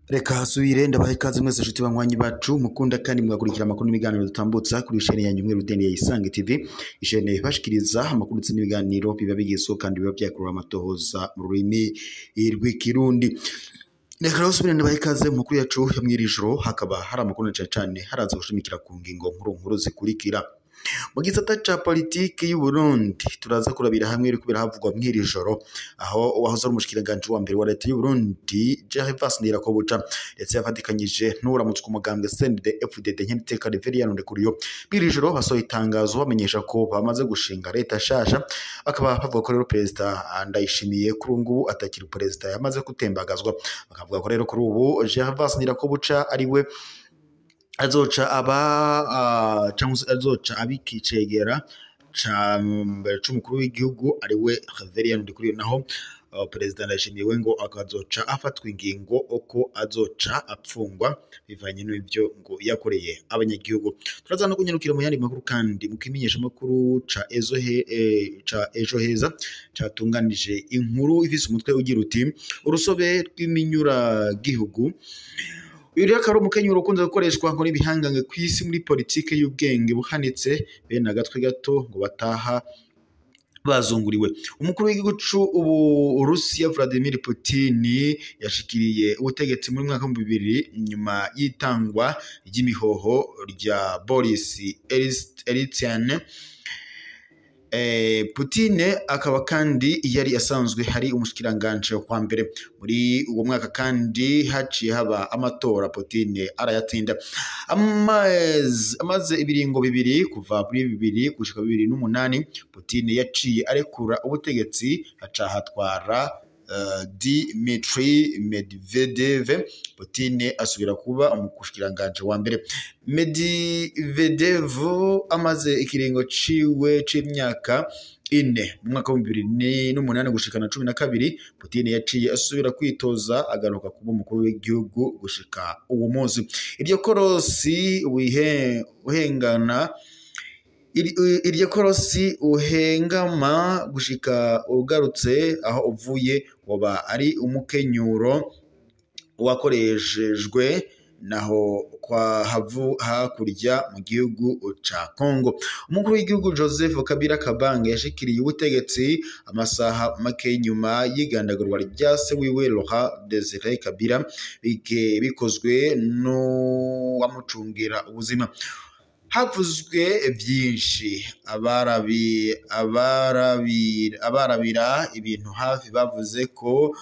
Reka hasubire ndabaha ikaze mwese nshuti banywanyi bacu mukunda kandi mugakurikira amakuru n'ibiganiro dutambutsa kuri ishene yanyu mwe Rudende ya Isange TV, ishene bashikiriza amakuru ndetse n'ibiganiro biba bigezweho kandi biba byakorewe amatohoza mu rurimi rw'ikirundi. Reka rero subire ndabaha ikaze mu makuru yacu yo mw'iri joro, hakaba hari amakuru na cane cane haraza gushimikira ku ngingo nkuru nkuru zikurikira. Mu gisata ca politiki y'u Burundi turaza kurabira hamwe iriko birahavugwa mw'iri joro, aho uwahoze ari umushikiranganji wa mbere wa leta y'u Burundi Gervais Ndirakobuca ndetse yafatikanyije n'uwuramutswa umugambwe CNDD-FDD Nkeniteka Reverien Ndikuriyo, mw'iri joro basohoye itangazo bamenyesha ko bamaze gushinga leta shasha, bakaba bavuga ko rero perezida Ndayishimiye kuri ubu ngubu atakiri perezida yamaze gutembagazwa, bakavuga ko rero kuri ubu Gervais Ndirakobuca ariwe azoca aba cyangwa se azoca abikicegera ca mbere c'umukuru w'igihugu ariwe Reverien Ndikuriyo, naho perezida Ndayishimiye we ngo akazoca afatwa ingingo uko azoca apfungwa bivanye n'ibyo ngo yakoreye abanyagihugu. Turaza no kunyarukira mu yandi makuru kandi mu kimenyesha makuru ca ejo ca ejo heza catunganije inkuru ifise umutwe ugira uti urusobe rw'iminyuragihugu. Uyu rero akaba ari umukenyuro ukunze gukoreshwa ngo n'ibihangange kw'isi muri politike y'ubwenge buhanitse, bene agatwe gato ngo bataha bazunguriwe. Umukuru w'igihugu c'Uburusiya Vladimir Putin yashikiriye ubutegetsi muri mwaka w'ibihumbi bibiri nyuma y'itangwa ry'imihoho rya Boris Yeltsin. Putin akaba kandi yari asanzwe hari umushikiranganji wa mbere muri uwo mwaka, kandi haciye haba amatora Putin arayatsinda. Amaze ibiringo bibiri kuva muri 2000 gushika 2008, Putin yaciye arekura ubutegetsi haca hatwara Dmitry Medvedev. Putin asubira kuba umushikiranganji wa mbere. Medvedev amaze ikiringo ciwe c'imyaka 4 mu mwaka wa 2008 gushika na 12, Putin yaciye asubira kwitoza agaruka kuba umukuru w'igihugu gushika uwo munsi. Iryo korosi uhengana iryo korosi uhengama gushika ugarutse aho uvuye woba ari umukenyuro wakoreshejwe naho kwa havu hakurya mu gihugu ca Congo. Umukuru w'igihugu Joseph Kabila Kabange yashikiriye ubutegetsi amasaha make nyuma y'igandagurwa rya se wiwe Laurent Desire Kabila, bikozwe n'uwamucungira ubuzima. Havuzwe byinshi, abarabira ibintu hafi bavuze ko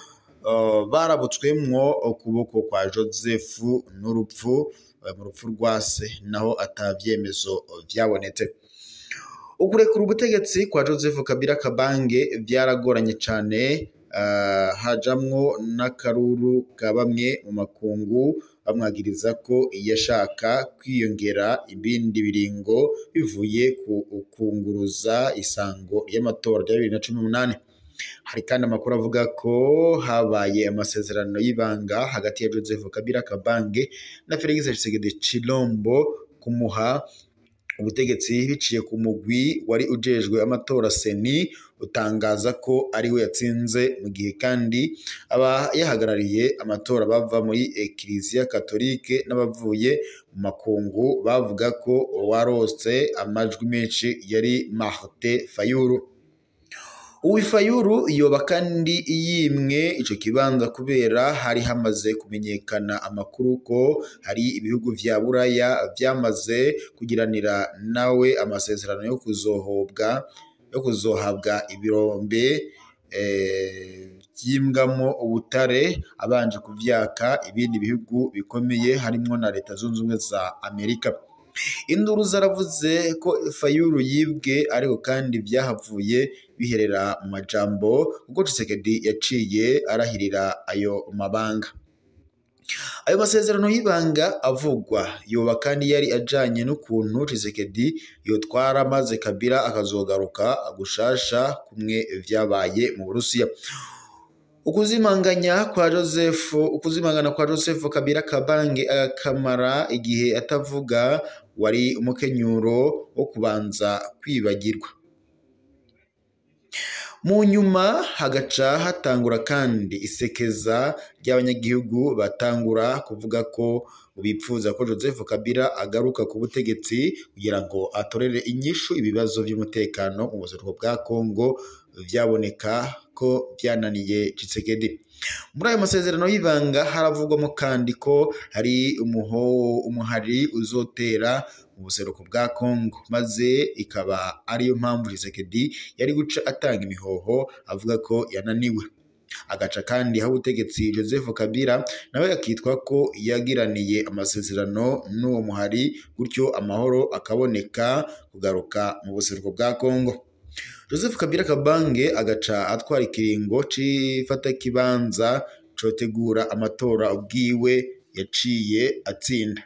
barabutswemwo ukuboko kwa Joseph n'urupfu mu rupfu rwa se, naho atavyemezo vyabonetse. Ukurekura ubutegetsi kwa Joseph Kabila Kabange vyaragoranye cane, hajamwo n'akaruru ka bamwe mu makungu bamwagiriza ko yashaka kwiyongera ibindi biringo bivuye ku kunguruza isango y'amatora ya 2018. Hari kandi amakuru avuga ko habaye amasezerano y'ibanga hagati ya Joseph Kabila Kabange na Felix Tshisekedi Tshilombo kumuha ubutegetsi biciye ku mugwi wari ujejwe amatora seni utangaza ko ariwe yatsinze, mu gihe kandi aba yahagarariye amatora bava muri Eklezia Katolike n'abavuye mu makungu bavuga ko warose amajwi menshi yari Martin Fayulu. Uwifayuru yoba kandi yimwe ico kibanza kubera hari hamaze kumenyekana amakuru ko hari ibihugu vya Buraya vyamaze kugiranira nawe amasezerano yo kuzohabwa ibirombe vyimbwamo ubutare abanje kuvyaka ibindi bihugu bikomeye harimwo na Leta Zunze Ubumwe za Amerika. Induru zaravuze ko Fayulu yibwe, ariko kandi vyahavuye biherera mu majambo kuko Tshisekedi yaciye arahirira ayo mabanga. Ayo masezerano y'ibanga avugwa yoba kandi yari ajanye n'ukuntu Tshisekedi yotwara maze Kabila akazogaruka gushasha kumwe vyabaye mu Burusiya. Ukuzimangana kwa Joseph Kabila Kabange akamara igihe atavuga wari umukenyuro wo kubanza kwibagirwa. Mu nyuma hagaca hatangura kandi isekeza ry'abanyagihugu batangura kuvuga ko bipfuza ko Joseph Kabila agaruka ku butegetsi kugira ngo atorere inyishu ibibazo by'umutekano mu buseruko bwa Kongo vyaboneka ko vyananiye Tshisekedi. Muri ayo masezerano y'ibanga haravugwamo kandi ko hari umuhari uzotera mu buseruko bwa Kongo, maze ikaba ariyo mpamvu Tshisekedi yari guca atanga imihoho avuga ko yananiwe. Agaca kandi aho ubutegetsi Joseph Kabila nawe akitwa ko yagiraniye amasezerano n'uwo muhari, gutyo amahoro akaboneka kugaruka mu buseruko bwa Kongo. Joseph Kabila Kabange agaca atwara ikiringo c'ifatakibanza cotegura amatora ubwiwe yaciye atsinda.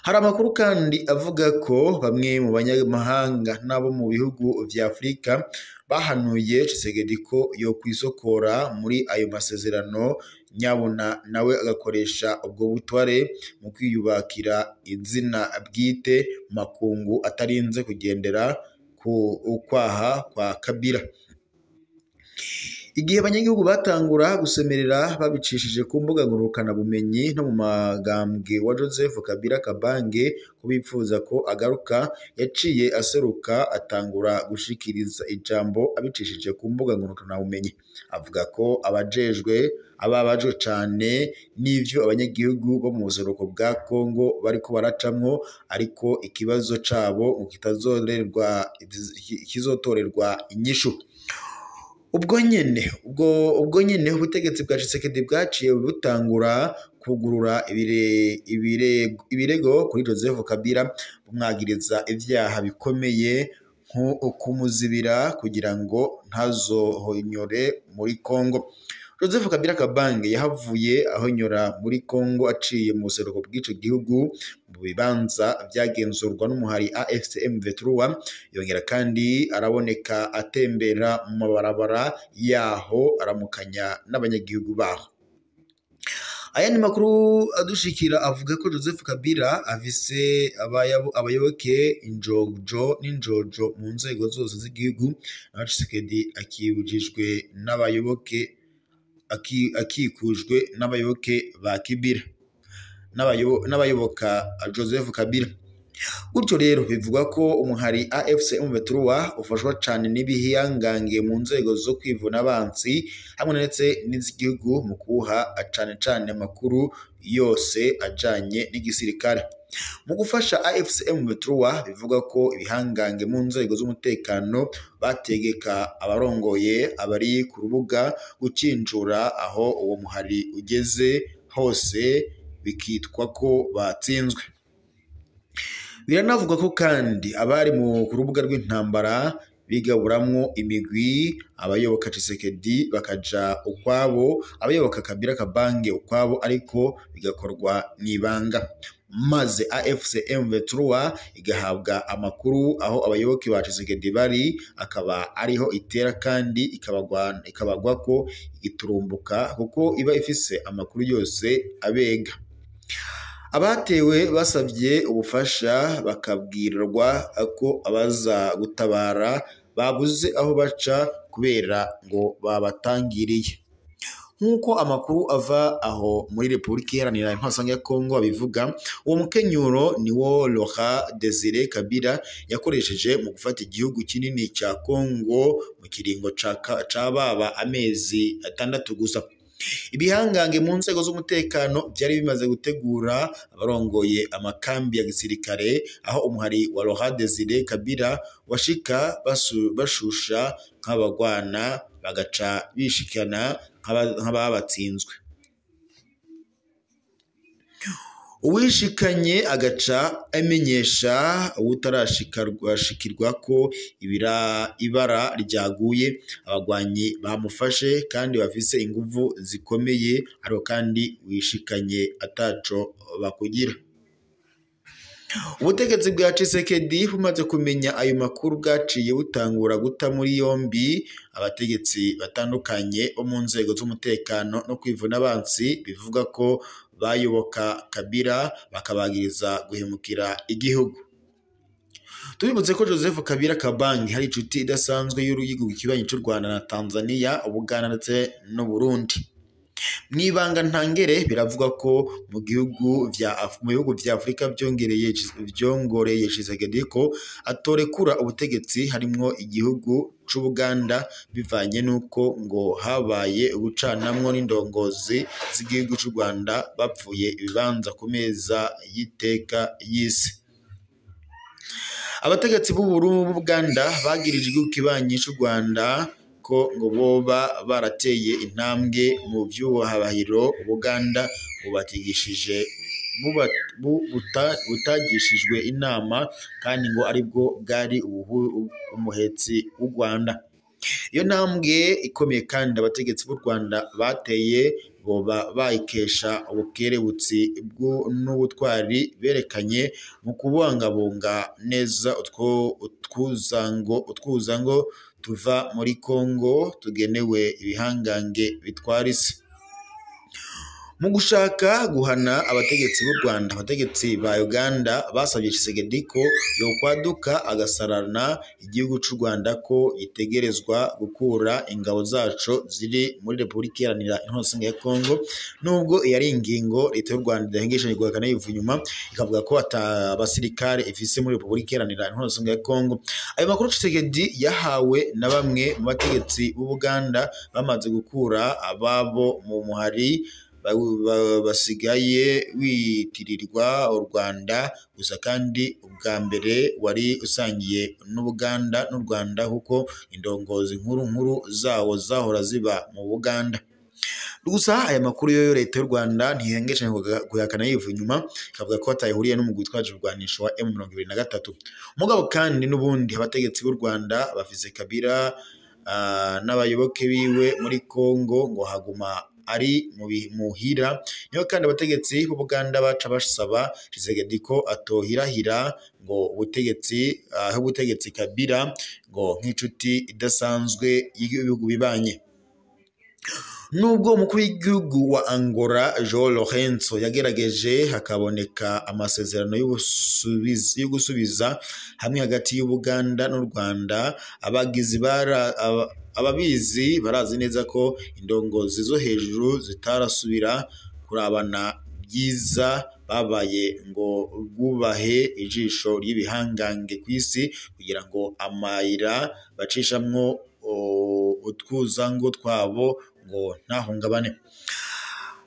Hari amakuru kandi avuga ko bamwe mu banyamahanga n'abo mu bihugu vya Afurika bahanuye Tshisekedi ko yokwisokora muri ayo masezerano, nyabuna nawe agakoresha ubwo butware mu kwiyubakira izina bwite mu makungu atarinze kugendera ku ukwaha kwa Kabila. Igihe abanyagihugu batangura gusemerera babicishije ku mbuga ngurukanabumenyi no mu magambwe wa Joseph Kabila Kabange ko bipfuza ko agaruka, yaciye aseruka atangura gushikiriza ijambo abicishije ku mbuga ngurukanabumenyi, avuga ko abajejwe ababajwe cane n'ivyo abanyagihugu bo mu buseruko bwa Kongo bariko baracamwo, ariko ikibazo cabo ngo kizotorerwa inyishu. Ubwo nyene ubutegetsi bwa Tshisekedi bwaciye butangura kugurura ibirego kuri Joseph Kabila, bumwagiriza ivyaha bikomeye nko kumuzibira kugira ngo ntazohonyore muri Kongo. Joseph Kabila Kabange yahavuye ahonyora muri Kongo aciye mu buseruko bw'ico gihugu mu bibanza vyagenzurwa n'umuhari AFC M23, yongera kandi araboneka atembera mu mabarabara yaho aramukanya n'abanyagihugu baho. Ayandi makuru adushikira avuga ko Joseph Kabila afise abayoboke injojo n'injojo mu nzego zose z'igihugu, naho Tshisekedi akibujijwe n'abayoboke akikujwe n'abayoboke ba Kabila n'abayoboka Joseph Kabila. Gutyo rero bivugwa ko umuhari AFC M23 ufashwa cane n'ibihangange mu nzego zo kwivuna abansi hamwe ndetse n'iz'igihugu mu kuha cane cane amakuru yose ajanye n'igisirikare. Mu gufasha AFC M23 bivugwa ko ibihangange mu nzego z'umutekano bategeka abarongoye abari ku rubuga gukinjura aho uwo muhari ugeze hose, bikitwa ko batsinzwe. Biranavugwa ko kandi abari ku rubuga rw'intambara bigaburamwo imigwi, abayoboka Tshisekedi bakaja ukwabo, abayoboka Kabila Kabange ukwabo, ariko bigakorwa mw'ibanga, maze AFC M23 igahabwa amakuru aho abayoboke ba Tshisekedi bari, akaba ariho itera kandi ikabagwa ko igiturumbuka kuko iba ifise amakuru yose abega. Abatewe basavye ubufasha bakabwirwa ko abaza gutabara babuze aho baca kubera ngo babatangiriye. Nk'uko amakuru ava aho muri Repubulika Iharanira Intwaro ya Kongo abivuga, uwo mukenyuro niwo Laurent Desire Kabila yakoresheje mu gufata igihugu kinini ca Kongo mu kiringo ca baba amezi 6 gusa. Ibihangange mu nzego z'umutekano byari bimaze gutegura abarongoye amakambi ya gisirikare aho umuhari wa Laurent Desire Kabila washika bashusha nk'abagwana bagaca bishikana nk'ababatsinzwe. Uwishikanye agaca amenyesha uwutarashikirwa ko ibara ryaguye, abagwanyi bamufashe kandi bafise inguvu zikomeye, ariko kandi wishikanye ataco bakugira. Ubutegetsi bwa Tshisekedi bumaze kumenya ayo makuru bwaciye butangura guta muri yombi abategetsi batandukanye bo mu nzego z'umutekano no kwivuna abansi, bivuga ko bayoboka Kabila bakabagiriza guhemukira igihugu. Tubibutse ko Joseph Kabila Kabange hari inshuti idasanzwe y'uruyigu kibanyi cy'u Rwanda na Tanzania, Ubuganda ndetse n'u Burundi. Mwibanga ntangere biravugwa ko mu gihugu vya mu bihugu vya Afrika byongereye byongoreye Tshisekedi ko atorekura ubutegetsi, harimwo igihugu c'Ubuganda, bivanye nuko ngo habaye ugucanamwo n'indongozi z'igihugu c'u Rwanda bapfuye ibibanza ku meza y'iteka y'isi. Abategetsi b'Ubuganda bagirije igihugu kibanyi c'u Rwanda ko ngo boba barateye intambwe mu vyubahiro Ubuganda bubatigishije butagishijwe inama, kandi ngo aribwo bwari umuhetsi w'u Rwanda. Iyo ntambwe ikomeye kandi abategetsi b'u Rwanda bateye boba bayikesha ubukerebutsi n'ubutwari berekanye mu kubungabunga neza utwuzango tuva muri Kongo tugenewe ibihangange bitwara isi. Mu gushaka guhana abategetsi b'u Rwanda, abategetsi ba Uganda basabye Tshisekedi ko yokwaduka agasarana igihugu c'u Rwanda ko gitegerezwa gukura ingabo zaco ziri muri Repubulika Iharanira Intwaro Rusange ya Kongo, nubwo iyo ari ingingo leta y'u Rwanda idahengeshanya guhakana yivuye inyuma, ikavuga ko ata basirikare ifise muri Repubulika Iharanira Intwaro Rusange ya Kongo. Ayo makuru Tshisekedi yahawe na bamwe mu bategetsi b'Ubuganda bamaze gukura ababo mu muhari basigaye witirirwa u Rwanda gusa, kandi ubwa mbere wari usangiye n'Ubuganda n'u Rwanda kuko indongozi nkuru nkuru zawo zahora ziba mu Buganda. Gusa aya makuru yo leta y'u Rwanda ntihengeshanya kuyahakana yivuye inyuma, ikavuga ko atayihuriye n'umugwi witwaje ibirwanisho wa M23. Mugabo kandi n'ubundi abategetsi b'u Rwanda bafise Kabila n'abayoboke biwe muri Kongo ngo haguma ari muhira. Niho kandi abategetsi b'Ubuganda baca basaba Tshisekedi ko atohirahira ngo ubutegetsi aho ubutegetsi Kabila ngo nk'inshuti idasanzwe y'ibihugu bibanye. Nubwo umukuru w'igihugu wa Angola João Lourenço yagerageje hakaboneka amasezerano yo gusubiza hamwe hagati y'Ubuganda n'u Rwanda, ababizi barazi neza ko indongozi zo hejuru zitarasubira kurabana byiza, babaye ngo bwubahe ijisho ry'ibihangange ku isi kugira ngo amayira bacishamwo utwuzango twabo ngo ntahungabane.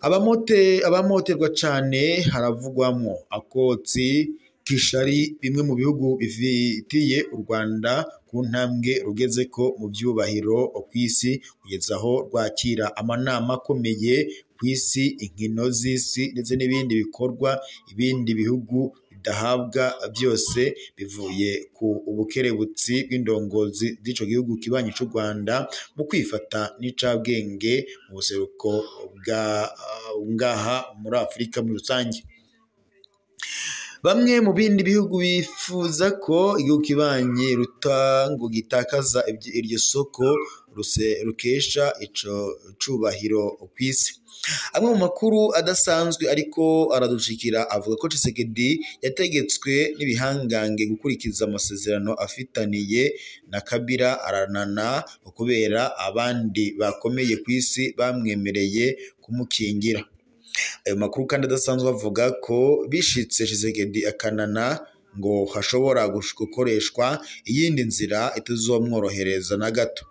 Abamoterwa cane haravugwamwo akotsi kishari, bimwe mu bihugu bifitiye u Rwanda ku ntambwe rugeze ko mu vyubahiro kw'isi, kugeza aho rwakira amanama akomeye kw'isi, inkino z'isi ndetse n'ibindi bikorwa ibindi bihugu bidahabwa, byose bivuye ku ubukerebutsi bw'indongozi z'ico gihugu kibanyi c'u Rwanda mu kwifata n'icabwenge mu buseruko bwa ngaha muri Afrika muri rusange. Bamwe mu bindi bihugu bifuza ko igihugu kibanyi ngo gitakaza iryo soko rukesha ico cubahiro kw'isi. Amwe mu makuru adasanzwe ariko aradushikira avuga ko Tshisekedi yategetswe n'ibihangange gukurikiza amasezerano afitaniye na Kabila aranana kubera abandi bakomeye kw'isi bamwemereye kumukingira. Ayo makuru kandi adasanzwe avuga ko bishitse Tshisekedi akanana ngo hashobora gukoreshwa iyindi nzira itazomworohereza na gato.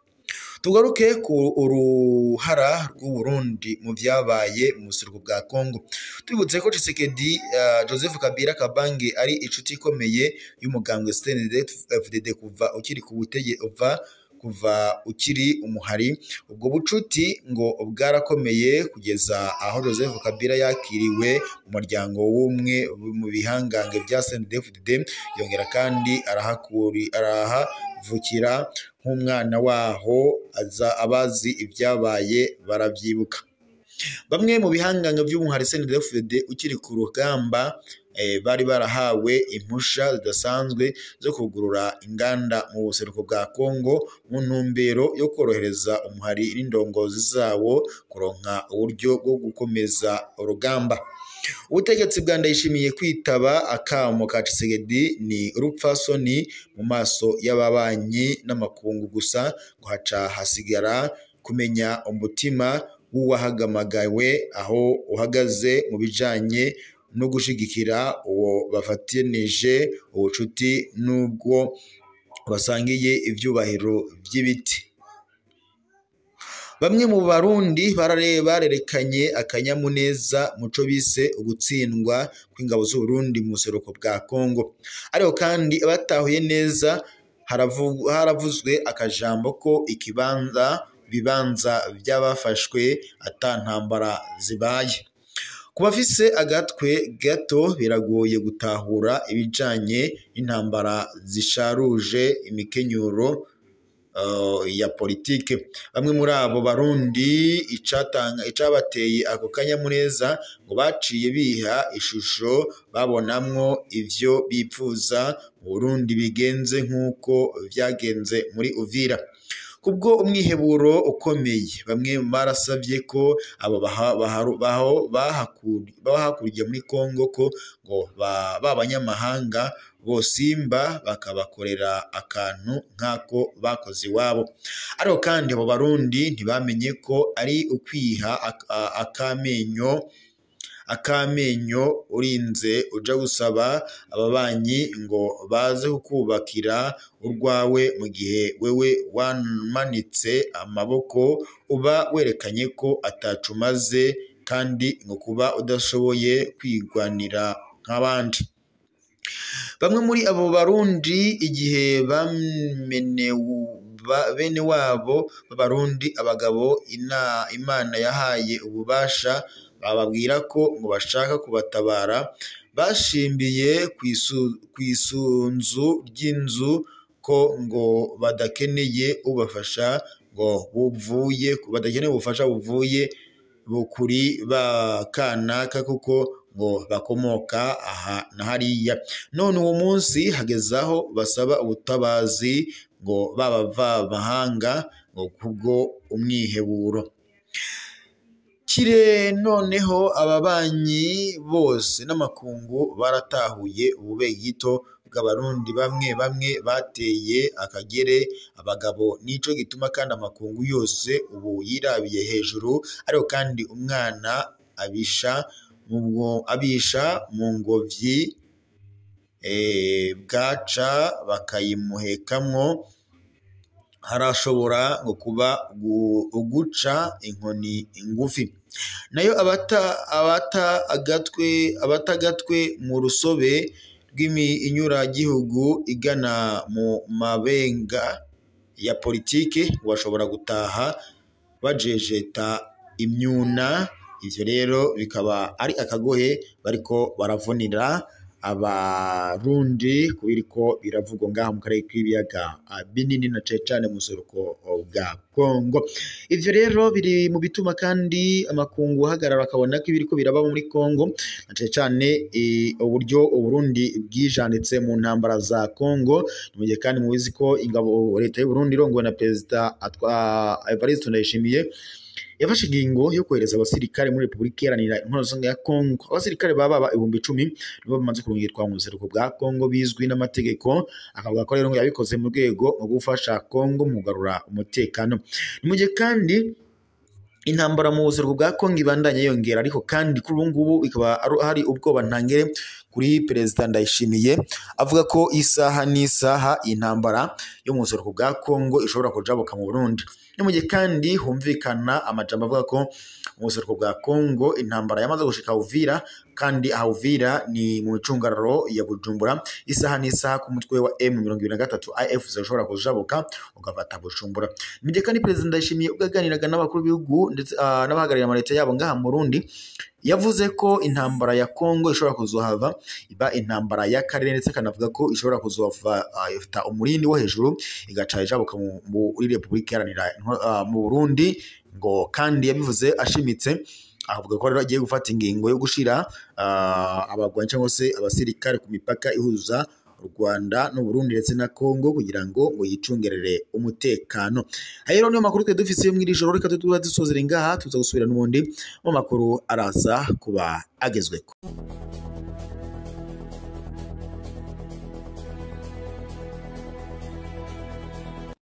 Tugaruke ku uruhara rw'u Burundi mu vyabaye mu buseruko bwa Kongo. Tubibutse ko Tshisekedi Joseph Kabila Kabange ari inshuti ikomeye y'umugambwe CNDD-FDD kuva ukiri ku butegetsi, kuva ukiri umuhari. Ubwo bucuti ngo bwarakomeye kugeza aho Joseph Kabila yakiriwe mu muryango w'umwe mu bihangange bya CNDD-FDD, yongera kandi arahavukira nk'umwana waho, aza abazi ibyabaye barabyibuka. Bamwe mu bihangange by'umuhari CNDD-FDD ukiri ku rugamba bari barahawe impusha zidasanzwe zo kugurura inganda mu buseruko bwa Kongo mu ntumbero yo korohereza umuhari n'indongozi zawo kuronka uburyo bwo gukomeza urugamba. Ubutegetsi bwa Ndayishimiye kwitaba akamo ka Tshisekedi ni urupfasoni mu maso y'ababanyi n'amakungu gusa, ngo haca hasigara kumenya umutima w'uwahagamagawe aho uhagaze mu bijanye no gushigikira uwo bafatanije ubucuti n'ubwo basangiye ivyubahiro vy'ibiti. Bamwe mu Barundi barerekanye akanyamuneza muco bise ugutsindwa kw'ingabo z'u Burundi mu buseruko bwa Kongo. Ariko kandi abatahuye neza haravuzwe akajambo ko ibibanza vy'abafashwe ata ntambara zibaye. Ku bafise agatwe gato biragoye gutahura ibijanye n'intambara zisharuje imikenyuro ya politike. Bamwe muri abo Barundi icabateye ako kanyamuneza ngo baciye biha ishusho babonamwo ivyo bipfuza mu Burundi bigenze nk'uko vyagenze muri Uvira. Kubwo umwiheburo ukomeye, bamwe barasavye ko abo bahakurya muri Kongo ko ngo b'abanyamahanga bosimba bakabakorera akantu nk'ako bakoze iwabo. Ariko kandi abo Barundi ntibamenye ko ari ukwiha akamenyo urinze uja gusaba ababanyi ngo baze kukubakira urwawe mu gihe wewe wamanitse amaboko, uba werekanye ko atacumaze kandi ngo kuba udashoboye kwigwanira nk'abandi. Bamwe muri abo Barundi igihe bene wabo b'Abarundi abagabo Imana yahaye ububasha bababwira ko ngo bashaka kubatabara, bashimbiye kw'isunzu ry'inzu ko ngo badakeneye ubafasha, ngo buvuye badakeneye ubufasha buvuye kuri ba kanaka kuko ngo bakomoka aha na hariya. None uwo munsi hagezaho basaba ubutabazi ngo b'abavamahanga ngo kubwo umwiheburo. Kire noneho ababanyi bose n'amakungu baratahuye ububegito bw'Abarundi bamwe bamwe bateye akagere abagabo, nico gituma kandi amakungu yose ubu yirabiye hejuru. Ariko kandi umwana abisha mu ngobyi bwaca bakayimuhekamwo, harashobora ngo kuba uguca inkoni ngufi. Nayo abata agatwe mu rusobe rw'inyuragihugu igana mu mabenga ya politike bashobora gutaha bajejeta imyuna. Ivyo rero bikaba ari akagohe bariko baravunira Abarundi kubiriko biravugwa ngaha mu karere k'ibiyaga binini na cane cane mu buseruko bwa Kongo. Ivyo rero biri mu bituma kandi amakungu ahagarara akabona ko ibiriko biraba muri Kongo na cane cane uburyo Uburundi bwijanditse mu ntambara za Kongo. Mu gihe kandi mubizi ko ingabo leta y'u Burundi irongowe na Perezida Evariste Ndayishimiye yafashe ingingo yo kohereza abasirikare muri Republika Iharanira Intwaro Rusange ya Kongo. Abasirikare baba 10,000 nibo bamaze kurungikwa mu buseruko bwa Kongo bizwi n'amategeko. Akavuga ko rero ngo yabikoze mu rwego rwo gufasha Kongo mu kugarura umutekano. Ni mu gihe kandi intambara mu buseruko bwa Kongo ibandanya yongera, ariko kandi kuri ubu ngubu ikaba hari ubwoba ntangere kuri Perezida Ndayishimiye, avuga ko isaha n'isaha intambara yo mu buseruko bwa Kongo ishobora kujabuka mu Burundi. Ni mu gihe kandi humvikana amajambo avuga ko mu buseruko bwa Kongo intambara yamaze gushika Uvira, kandi aha Uvira ni mu micungararo ya Bujumbura, isaha n'isaha ku mutwe wa M23 AFC ushobora kujabuka ugafata Bujumbura. Ni mu gihe kandi Perezida Ndayishimiye ubwo yaganiraga n'abakuru b'ibihugu ndetse n'abahagarariye amaleta yabo ngaha mu Burundi, yavuze ko intambara ya Kongo ishobora kuzohava iba intambara y'akarere, ndetse akanavuga ko ishobora kuzohava ifata umurindi wo hejuru igaca ijabuka muri Republika Iharanira mu Burundi. Ngo kandi yabivuze ashimitse avuga ko rero agiye gufata ingingo yo gushira abagwanyi cyangwa se abasirikare ku mipaka ihuza Rwanda n'u Burundi ndetse na Kongo kugira ngo yicungerere umutekano. Rero niyo makuru twe dufise mw'iri joro, reka tuba dusozera ngaha, tuza gusubira n'ubundi mu makuru araza kuba agezweko.